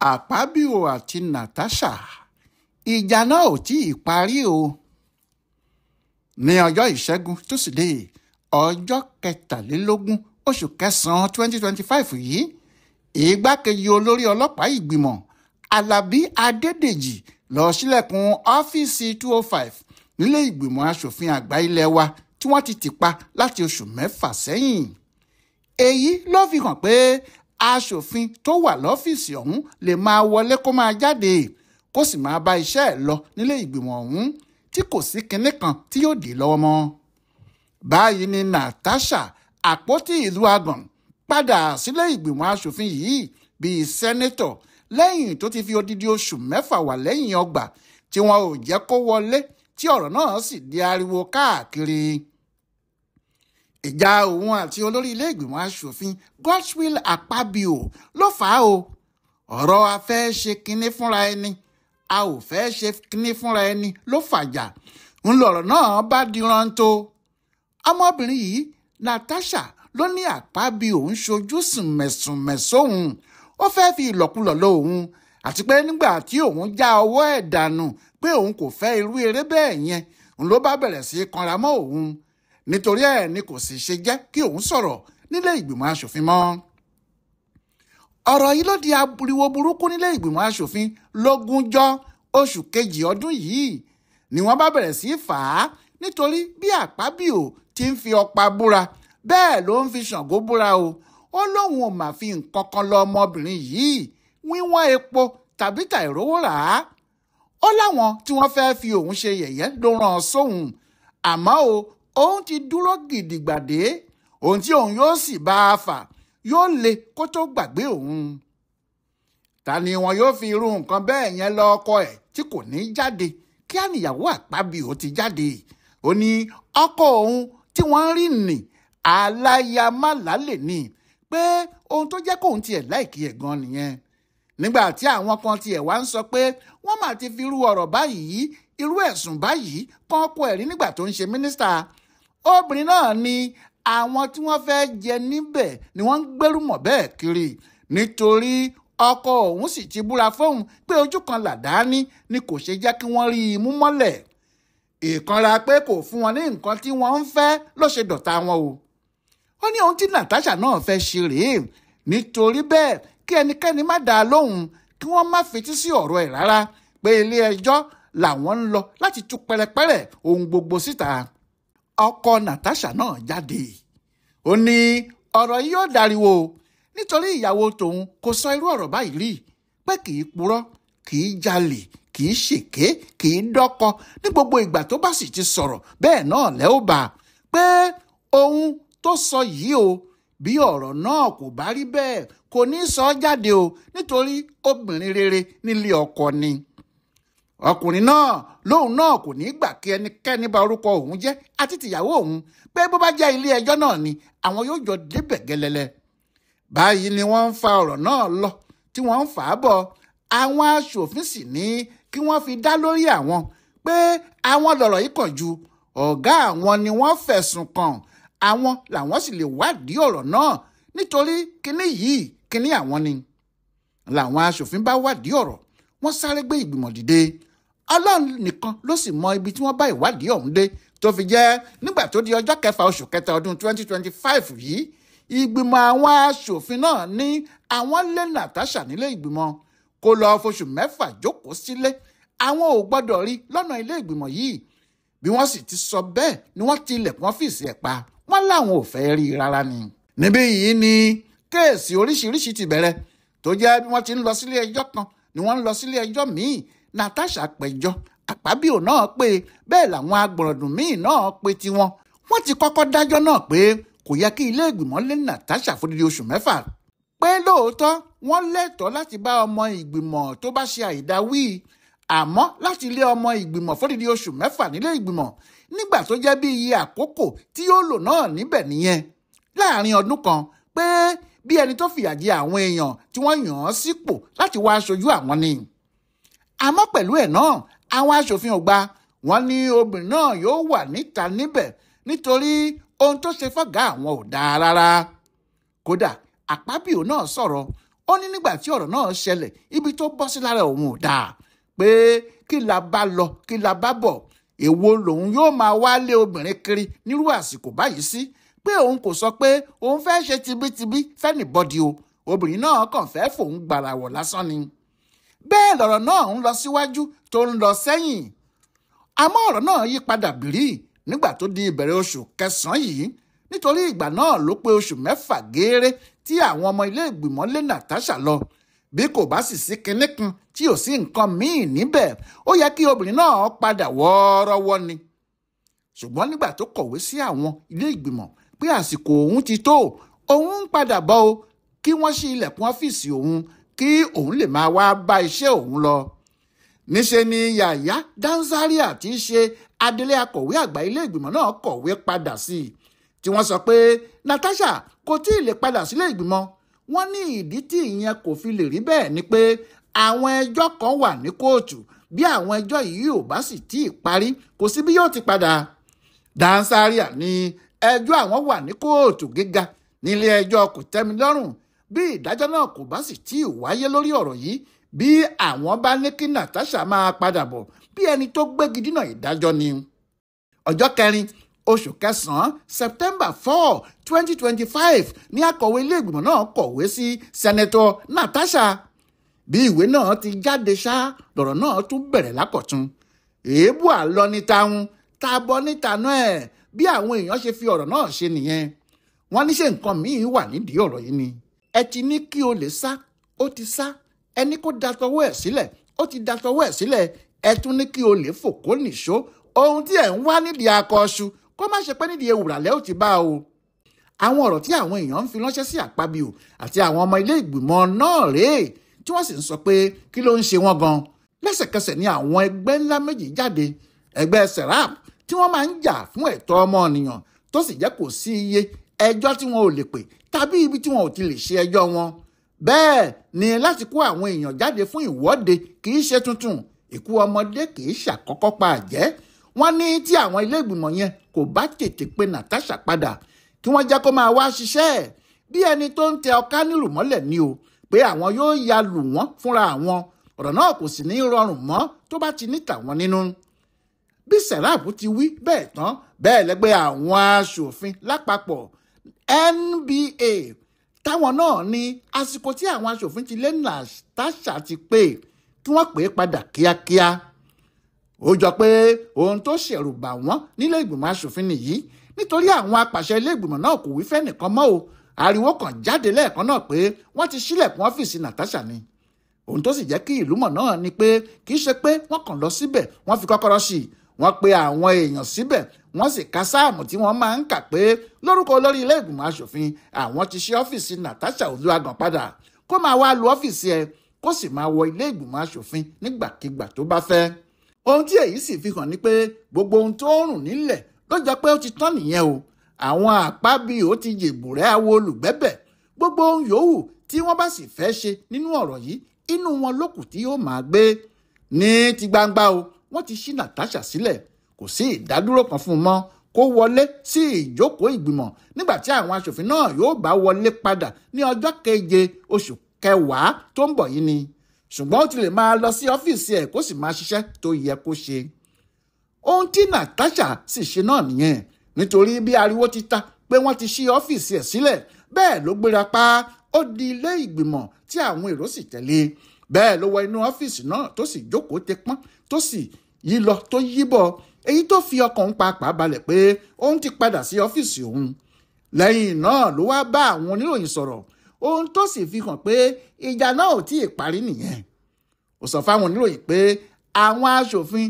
Àpábíò àti Natasha, ìjà náà ò tí ì parí o. Ní ọjọ́ Ìṣẹ́gun Túsídẹ̀ẹ́, ọjọ́ 23 oṣù kẹsàn-án 2025 yìí, ìgbákejì olórí ọlọ́pàá ìgbìmọ̀ Alábí Adédèjì lọ sílẹ̀kùn ọ́fíìsì 205 nílé ìgbìmọ̀ asòfin àgbà ilé wa tí wọ́n ti tì pa láti oṣù 6 sẹ́yìn. Èyí ló fi hàn pé aṣòfin tó wà lọ́fíìsì ọ̀hún lè máa wọlé kó máa jáde, kó sì máa bá iṣẹ́ ẹ̀ lọ nílé ìgbìmọ̀ ọ̀hún tí kò sí kinní kan tí yóò dé lọ́wọ́ mọ́. Báyìí ni Natasha Àpótí ìlú Àgàn padà sílé ìgbìmọ̀ aṣòfin yìí bíi sẹ́nẹ́tọ̀ lẹ́yìn tó ti fi odidi oṣù 6 wà lẹ́yìn ọgbà tí wọn ò jẹ́ kó wọlé, tí ọ̀rọ̀ náà sì di ariwo káàkiri. Ìjà òun àti olórí ilé ìgbìmọ̀ aṣòfin Godswill Akpabio ló fà á o. Ọ̀rọ̀ a fẹ́ ṣe kinní fúnra ẹni, a ò fẹ́ ṣe kinní fúnra ẹni ló fàjà. Ńlọrọ̀ náà bá di rántó. Ọmọbìnrin yìí Natasha ló ní Akpabio ń ṣojú sùnmẹ̀sùnmẹ̀ sóhun, ó fẹ́ fi ìlọ̀kulọ̀ lọ òun, àti pé nígbà tí òun já ọwọ́ ẹ̀ dànù pé òun kò fẹ́ irú eré bẹ́ẹ̀ yẹn, ń ló bá bẹ̀rẹ̀ sí í kanra mọ́ òun. Nítorí ẹ̀ ni kò sì ṣe jẹ́ kí òun sọ̀rọ̀ nílé ìgbìmọ̀ aṣòfin mọ́. Ọ̀rọ̀ yìí ló di ariwo burúkú nílé ìgbìmọ̀ aṣòfin lógúnjọ́ oṣù kejì ọdún yìí ni wọ́n bá bẹ̀rẹ̀ sí í fà á, nítorí bí Akpabio ti ń fi ọ̀pá búra bẹ́ẹ̀ ló ń fi Ṣàngó búra o. Ó lóun ò mà fi nǹkan kan lọ ọmọbìnrin yìí, wíwọ́n epo tàbí tàìrówó rà á. Ó láwọn tí wọ́n fẹ́ fi òun ṣe yẹ̀yẹ́ ló rán an sóhun, àmọ́ o, òun ti dúró gidigbàdé, ohun tí òun yóò sì bá a fà yóò le kó tó gbàgbé òun. Ta ni wọn yóò fi irú nǹkan bẹ́ẹ̀ yẹn lọ ọkọ ẹ̀ tí kò ní jáde? Kí á níyàwó Akpabio ti jáde. Ó ní ọkọ òun tí wọ́n ń rí nì aláyàmálálè ni, pé ohun tó jẹ́ kóun tiẹ̀ láìkí ẹ̀ gan nìyẹn. Nígbà tí àwọn kan tiẹ̀ wá ń sọ pé wọ́n mà ti fi irú ọ̀rọ̀ báyìí, irú ẹ̀sùn báyìí kan ọkọ ẹ̀ rí nígbà tó ń ṣe mínísítà. Obìnrin náà ni àwọn tí wọ́n fẹ́ jẹ níbẹ̀ ni wọ́n ń gbérù mọ̀ bẹ́ẹ̀ kiri, nítorí ọkọ òun sì ti búra fóun pé ojú kan làdá ní ni kò ṣe jẹ́ kí wọ́n rí i mú mọ́lẹ̀. Ìkanra pé kò fún wọn ní nǹkan tí wọ́n ń fẹ́ ló ṣe dọ̀tá wọn o. Ó ní ohun tí Natasha náà fẹ́ ṣe rèé, nítorí bẹ́ẹ̀ kí ẹnikẹ́ni má dá a lóhùn, kí wọ́n má fetí sí ọ̀rọ̀ ẹ̀ rárá, pé ilé ẹjọ́ làwọn ń lọ láti tú pẹrẹpẹrẹ ohun gbogbo síta. Ọkọ Natasha náà jáde. Ó ní ọ̀rọ̀ yìí yóò dariwo, nítorí ìyàwó tòun kò sọ irú ọ̀rọ̀ báyìí rí, pé kì í purọ́, kì í jalè, kì í ṣèké, kì í dọ́kọ. Ní gbogbo ìgbà tó bá sì ti sọ̀rọ̀ bẹ́ẹ̀ náà lẹ́ ó bá pé ohun tó sọ yìí o, bí ọ̀rọ̀ náà kò bá rí bẹ́ẹ̀ kò ní sọ jáde o, nítorí obìnrin rere nílé ọkọ ni. Ọkùnrin náà lóun náà kò ní gbà kí ẹnikẹ́ni bà orúkọ òun jẹ́ àti tìyàwó òun, pé bó bá jẹ́ ilé ẹjọ́ náà ni àwọn yóò jọ débẹ̀ gẹ́lẹ́lẹ́. Báyìí ni wọ́n ń fa ọ̀rọ̀ náà lọ tí wọ́n ń fà á bọ̀. Àwọn aṣòfin sì ní kí wọ́n fi dá lórí àwọn pé àwọn lọ̀rọ̀ yìí kàn ju ọ̀gá àwọn ni wọ́n fẹ̀sùn kàn, àwọn làwọn sì lè wádìí ọ̀rọ̀ náà nítorí kinní yìí kinní àwọn ni. Làwọn aṣòfin bá wádìí ọ̀rọ̀, wọ́n sáré gbé ìgbìmọ̀ dìde. Ọlọ́run nìkan ló sì mọ ibi tí wọ́n bá ìwádìí ọ̀hún dé, tó fi jẹ́ nígbà tó di ọjọ́ 6 oṣù kẹta ọdún 2025 yìí, ìgbìmọ̀ àwọn aṣòfin náà ní àwọn lé Natasha nílé ìgbìmọ̀ kó lọ foṣù 6 jókòó sílé, àwọn ò gbọ́dọ̀ rí lọ́nà ilé ìgbìmọ̀ yìí. Bí wọ́n sì ti sọ bẹ́ẹ̀ ni wọ́n ti ilẹ̀kùn ọ́fíìsì ẹ̀ pa, wọ́n láwọn ò fẹ́ rí i rárá ni. Níbí yìí ni kéèsì oríṣiríṣi ti bẹ̀rẹ̀, tó jẹ́ bí wọ́n ti ń lọ sílé ẹjọ́ kan ni wọ́n ń lọ sílé ẹjọ́ míì. Natasha pẹjọ́, Akpabio náà pé, bẹ́ẹ̀ làwọn agbọ̀rọ̀dùn míì náà pé tiwọn. Wọ́n ti kọ́kọ́ dájọ́ náà pé kò yẹ kí ilé ìgbìmọ̀ lé Natasha fódìdí oṣù 6, pé lóòótọ́ wọ́n lẹ́tọ̀ọ́ láti bá ọmọ ìgbìmọ̀ tó bá ṣe àìdá wí, àmọ́ láti lé ọmọ ìgbìmọ̀ fódìdí oṣù 6 nílé ìgbìmọ̀ nígbà tó jẹ́ bí iye àkókò tí yóò lò náà níbẹ̀ nìyẹn láàrin ọdún kan, pé bí ẹni tó fìyà jẹ àwọn èèyàn tí wọ́n yàn án sípò láti wá aṣojú àwọn ni. Àmọ́ pẹ̀lú ẹ̀ náà àwọn aṣòfin ò gbà, wọ́n ní obìnrin náà yóò wà níta níbẹ̀ nítorí ohun tó ṣe fọ́gá àwọn ò dáa rárá. Kódà Akpabio náà sọ̀rọ̀, Ó ní nígbà tí ọ̀rọ̀ náà ṣẹlẹ̀, ibi tó bọ́ sí lára òun ò dáa, pé kí la bá lọ kí la bá bọ̀, èwo lòun yóò máa wá lé obìnrin kiri nírú àsìkò báyìí sí, pé òun kò sọ pé òun fẹ́ ṣe tibítibí fẹ́nìbọ́dì o, obìnrin náà kàn fẹ́ fòun gbàràwọ̀ lásán ni. Bẹ́ẹ̀ lọ̀rọ̀ náà ń lọ síwájú tó ń lọ sẹ́yìn. Àmọ́ ọ̀rọ̀ náà yí padà bìrì nígbà tó di ìbẹ̀rẹ̀ oṣù kẹsàn-án yìí, nítorí ìgbà náà ló pé oṣù 6 gééré tí àwọn ọmọ ilé ìgbìmọ̀ lé Natasha lọ. Bí kò bá sì sí kinní kan tí ò sí nǹkan míì níbẹ̀, ó yẹ kí obìnrin náà padà wọ́ọ́rọ́wọ́ ni. Ṣùgbọ́n nígbà tó kọ̀wé sí àwọn ilé ìgbìmọ̀ pé àsìkò òun ti tó, òun ń padà bọ̀ o, kí wọ́n ṣí ilẹ̀kùn ọ́fíìsì òun kí òun lè máa wá bá iṣẹ́ òun lọ. Níṣe ni Yàyà Danzaria tí í ṣe adelé akọ̀wé àgbà ilé ìgbìmọ̀ náà kọ̀wé padà sí i, tí wọ́n sọ pé Natasha kò tí ì lè padà sílé ìgbìmọ̀. Wọ́n ní ìdí tí ìyẹn kò fi lè rí bẹ́ẹ̀ ni pé àwọn ẹjọ́ kan wà ní kóòtù, bí àwọn ẹjọ́ yìí ò bá sì tí ì parí kò sí bí yóò ti padà. Danzaria ní ẹjọ́ àwọn wà ní kóòtù gíga nílé ẹjọ́ kòtẹ́milọ́rùn, bí ìdájọ́ náà kò bá sì tí ì wáyé lórí ọ̀rọ̀ yìí, bí àwọn bá ní kí Natasha máa padà bọ̀ bí ẹni tó gbégi dínà ìdájọ́ ni. Ọjọ́ 4 oṣù kẹsàn-án September 4, 2025 ní akọ̀wé ilé ìgbìmọ̀ náà kọ̀wé sí Sẹ́nẹ́tọ̀ Natasha. Bí ìwé náà ti jáde ṣá, lọ̀rọ̀ náà tún bẹ̀rẹ̀ lákọ̀tun. Èébú àlọ́ ní tahun tabọ́ níta náà ẹ̀ bí àwọn èèyàn ṣe fi ọ̀rọ̀ náà ṣe nìyẹn. Wọ́n ní ṣe nǹkan míì wà nídìí ọ̀rọ̀ yìí ni. Ẹ ti ní kí o lè sá, ó ti sá. Ẹni kó da tọwọ́ ẹ̀ sílẹ̀, ó ti da tọwọ́ ẹ̀ sílẹ̀. Ẹ tún ní kí o lè fò kó nìṣó. Ohun tí ẹ̀ ń wá nídìí akọṣu, kó má ṣe pé nídìí ewùràlẹ́ ò ti bá o. Àwọn ọ̀rọ̀ tí àwọn èèyàn ń fi ránṣẹ́ sí Àpábíò àti àwọn ọmọ ilé ìgbìmọ̀ náà rèé, tí wọ́n sì ń sọ pé kí ló ń ṣe wọ́n gan. Lẹ́sẹ̀kẹsẹ̀ ni àwọn ẹgbẹ́ ńlá méjì jáde, ẹgbẹ́ Serap tí wọ́n máa ń jà fún ẹ̀tọ́ ọmọnìyàn tó sì jẹ́ kò sí iye ẹjọ́ tí wọn ò lè pè tàbí ibi tí wọn ò ti lè ṣe ẹjọ́ wọn. Bẹ́ẹ̀ ni láti kó àwọn èèyàn jáde fún ìwọ́de kì í ṣe tuntun, ikú ọmọdé kì í ṣàkọ́kọ́ pa àjẹ́. Wọ́n ní tí àwọn ilé ìgbìmọ̀ yẹn kò bá tètè pe Natasha padà kí wọ́n jẹ́ kó máa wá ṣiṣẹ́ bí ẹni tó ń tẹ ọká nílùú mọ́lẹ̀ ni o, pé àwọn yóò ya lù wọ́n fúnra àwọn. Ọ̀rọ̀ náà kò sì ní rọrùn mọ́ tó bá ti ní tàwọn nínú. Bí Serap ti wí bẹ́ẹ̀ tán, bẹ́ẹ̀ lẹ́gbẹ́ àwọn aṣòfin lápapọ̀ NBA táwọn náà ní àsìkò tí àwọn aṣòfin ti lé Natasha ti pé kí wọ́n pè é padà kíákíá. Ó jọ pé ohun tó ṣẹ̀rù bà wọ́n nílé ìgbìmọ̀ aṣòfin nìyí, nítorí àwọn apàṣẹ ilé ìgbìmọ̀ náà kò wí fẹ́nìkan mọ́ o. Ariwo kan jáde lẹ́ẹ̀kan náà pé wọ́n ti ṣílẹ̀kùn ọ́fíìsì Natasha ni. Ohun tó sì jẹ́ kí ìlú mọ̀ náà ni pé kì í ṣe pé wọ́n kàn lọ síbẹ̀ wọ́n fi kọ́kọ́rọ́ sí i, wọ́n pe àwọn èèyàn síbẹ̀, wọ́n sì ka sáàmù tí wọ́n máa ń kà pé lórúkọ olórí ilé ìgbìmọ̀ aṣòfin àwọn ti ṣí ọ́fíìsì Natasha Olúwagàn padà, kó máa wá lu ọ́fíìsì ẹ̀ kó sì máa wọ ilé ìgbìmọ̀ aṣòfin nígbàkigbà tó bá fẹ́. Ohun tí èyí sì fi hàn ni pé gbogbo ohun tó ń rùn nílẹ̀ ló jọ pé ó ti tán nìyẹn o. Àwọn Àpábíò ti jèbùrẹ́ awo olùgbẹ́bẹ̀. Gbogbo ohun yòówù tí wọ́n bá sì fẹ́ ṣe nínú ọ̀rọ̀ yìí, inú wọn lókù tí yóò máa gbé. Ní ti gbangba o, wọ́n ti ṣí Natasha sílẹ̀, kò sí ìdádúró kan fún un mọ́ kó wọlé sí ìjókòó ìgbìmọ̀ nígbà tí àwọn aṣòfin náà yóò bá wọlé padà ní ọjọ́ 7 oṣù kẹwàá tó ń bọ̀ yìí ni. Ṣùgbọ́n ó ti lè máa lọ sí ọ́fíìsì ẹ̀ kó sì máa ṣiṣẹ́ tó yẹ kó ṣe. Ohun tí Natasha sì ṣe náà nìyẹn, nítorí bí ariwo ti ta pé wọ́n ti ṣí ọ́fíìsì ẹ̀ sílẹ̀, bẹ́ẹ̀ ló gbéra pa ó di ilé ìgbìmọ̀ tí àwọn èrò sì tẹ̀lé. Bẹ́ẹ̀ ló wọ inú ọ́fíìsì náà tó sì jókòó te pọ́n tó sì yí lọ tó yí bọ̀, èyí tó fi ọkàn òun pàápàá balẹ̀ pé òun ti padà sí ọ́fíìsì òun. Lẹ́yìn náà ló wá bá àwọn oníròyìn sọ̀rọ̀, ohun tó sì fi hàn pé ìjà náà ò tí ì parí nìyẹn. Ó sọ fáwọn oníròyìn pé àwọn aṣòfin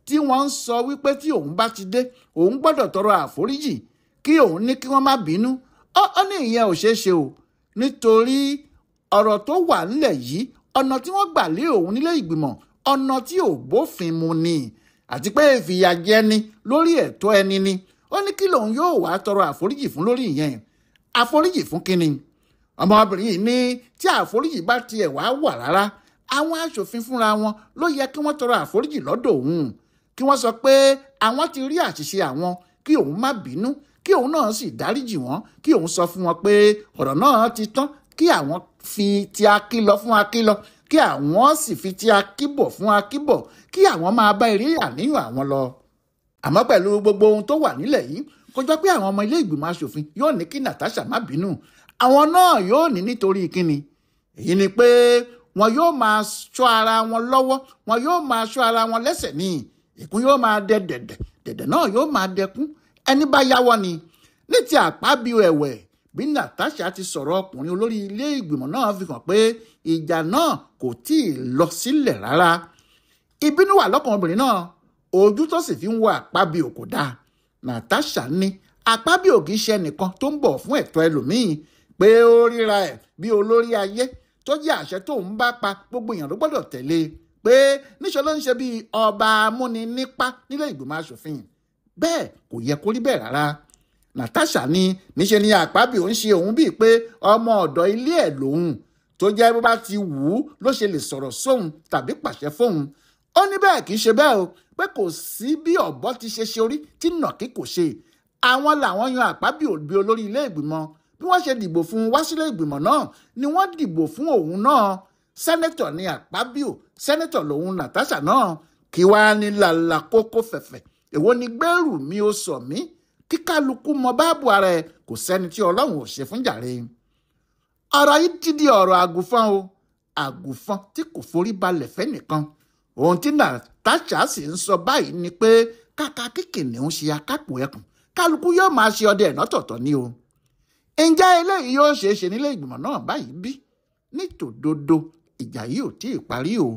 tí wọ́n ń sọ wípé tí òun bá ti dé òun gbọ́dọ̀ tọrọ àforíjì kí òun ní kí wọ́n má bínú. Ó ní ìyẹn ò ṣeé ṣe o, nítorí ọ̀rọ̀ tó wà nílẹ̀ yìí, ọ̀nà tí wọ́n gbà lé òun nílé ìgbìmọ̀, ọ̀nà tí ò bófin mu ni, àti pé ìfìyàjẹni lórí ẹ̀tọ́ ẹni ni. Ó ní kí lòun yóò wá tọrọ àforíjì fún lórí ìyẹn. Àforíjì fún kíni? Ọmọbìnrin yìí ní tí àforíjì bá tiẹ̀ wá wà rárá, àwọn aṣòfin fúnra wọn ló yẹ kí wọ́n tọrọ àforíjì lọ́dọ̀ òun, kí wọ́n sọ pé àwọn ti rí àṣìṣe àwọn, kí òun má bínú, kí òun náà sì dáríjì wọ́n, kí òun sọ fún wọn pé ọ̀rọ̀ náà ti tán, kí àwọn fi ti Akílọ fún Akílọ, kí àwọn sì fi ti Akíbọ̀ fún Akíbọ̀, kí àwọn máa bá eré àníyàn àwọn lọ. Àmọ́ pẹ̀lú gbogbo ohun tó wà nílẹ̀ yìí, kò jọ pé àwọn ọmọ ilé ìgbìmọ̀ asòfin yóò ní kí Natasha má bínú. Àwọn náà yóò ní nítorí kíni. Èyí ni pé wọn yóò máa ṣọ́ ara wọn lọ́wọ́, wọn yóò máa ṣọ́ ara wọn lẹ́sẹ̀ ní. Ìkún yóò máa dẹ dẹ̀dẹ̀, dẹ̀dẹ̀ náà yóò máa dẹkún. Ẹni bá yáwọ́ ni. Ní ti Àpábíò ẹ̀wẹ̀, bí Natasha ti sọ̀rọ̀ ọkùnrin olórí ilé ìgbìmọ̀ náà fi hàn pé ìjà náà kò tí ì lọ sílẹ̀ rárá. Ìbínú wà lọ́kàn obìnrin náà, ojú tó sì fi ń wo Àpábíò kò dáa. Natasha ní Àpábíò kì í ṣe ẹnìkan tó ń bọ̀ fún ẹ̀tọ́ ẹlòmíín, pé ó ríra ẹ̀ bí olórí ayé tó jẹ́ àṣẹ tó ń bá pa gbogbo èèyàn ló gbọ́dọ̀ tẹ̀lé, pé níṣẹ́ ló ń ṣe bí ọba amúninípa nílé ìgbìmọ̀ asòfin. Bẹ́ẹ̀ kò yẹ kó rí bẹ́ẹ̀ rárá. Natasha ní níṣe ni Àpábíò ń ṣe òun bíi pé ọmọ ọ̀dọ̀ ilé ẹ̀ lòun, tó jẹ́ bó bá ti wù ú ló ṣe lè sọ̀rọ̀ sóun tàbí pàṣẹ fóun. Ó ní bẹ́ẹ̀ kì í ṣe bẹ́ẹ̀ o, pé kò sí bí ọ̀bọ ti ṣe ṣe orí tí nàkí kò ṣe. Àwọn làwọn yan Àpábíò bí olórí ilé ìgbìmọ̀. Bí wọ́n ṣe dìbò fún un wá sílé ìgbìmọ̀ náà ni wọ́n dìbò fún òun náà. Sẹ́nẹ́tọ̀ ni Àpábíò, sẹ́nẹ́tọ̀ lòun Natasha náà. Kí wàá ní làlà kókó fẹ̀fẹ̀, èwo ni gbẹ́rù mi ó sọ mí? Kí kálukú mọ báàbò ara ẹ̀, kò sẹ́ni tí Ọlọ́run ò ṣe fún jàre. Ọ̀rọ̀ yìí ti di ọ̀rọ̀ àgùnfọ́n o, àgùnfọ́n tí kò forí balẹ̀ fẹ́nìkan. Ohun tí Natasha sì ń sọ báyìí ni pé kàkà kí kìnìún ṣe akápò ẹkùn, kálukú yóò máa ṣe ọdẹ ìnátọ̀tọ̀ ni o. Ǹjẹ́ eléyìí yóò ṣeé ṣe nílé ìgbìmọ̀ náà báyìí bí? Nítòdodo, ìjà yìí ò tí ì parí o.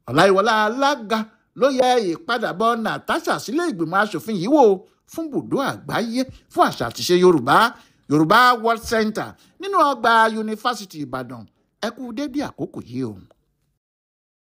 Ọláyíwọlá alága ló yẹ ìpadàbọ̀ Natasha sílé ìgbìmọ̀ asòfin yìí wò fún bùdó àgbáyé fún àṣà àtiṣe Yorùbá, Yorùbá World Center nínú ọgbà Yunifásítì Ìbàdàn. Ẹ kú dédé àkókò yìí o.